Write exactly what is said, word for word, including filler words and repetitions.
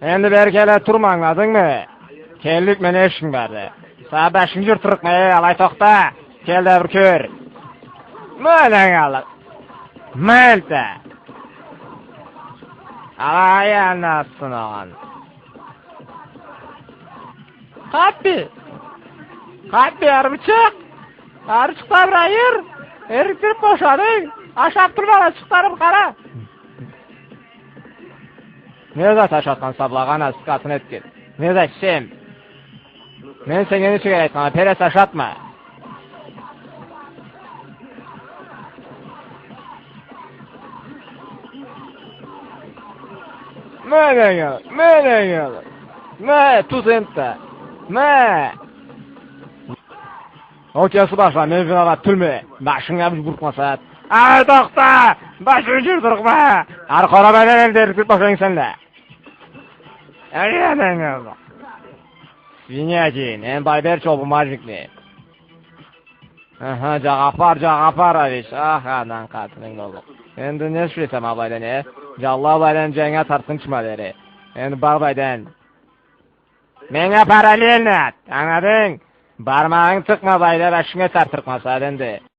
Энди бери келе турма, ангыладынгмы? Келлик, мени эшигим барды. Сагъа башынгы джыртырыкъма, эй, алай тохта. Кел да бир кёр. Мынга аллыкъ. Мынга. Алай анасыны огъан. Къаппи! Къаппи, ары бир чыкъ! Ары чыкъ да бир айыр! Эрикдирип бошадынг! Ашап турма, ары чыкъ да бир къара! Не зат ашатхан саблагъан, аскъатын этген? Не зат сен? Мен сеннге нече кере айтханма, перес ашатма. Ма, ма, ма, ма, ма. Ма, тус энтда. Ма. Ол кеси башла, мен виноват тюлме. Башынга бир буркмаса. Ай, тохта! Башынгы джыртырыкъма! Ары къарама, мен энди эрикдирип бошайым сеннге. Ай, ма, ма, ма. Свинья дейим, энди бай бер чобумажникни. Аха, Джагъапар, Джагъапарович, ах, ананы къатынын, оглум. Энди не эшлесем алайдан, э? Джанла алайдан джангыдан тартхынчы ма дери. Энди бар былайдан. Меннге параллельно ат, ангыладынг? Бармагъынгы тыкъма былайда, башынга тартырыкъма сагъа энди.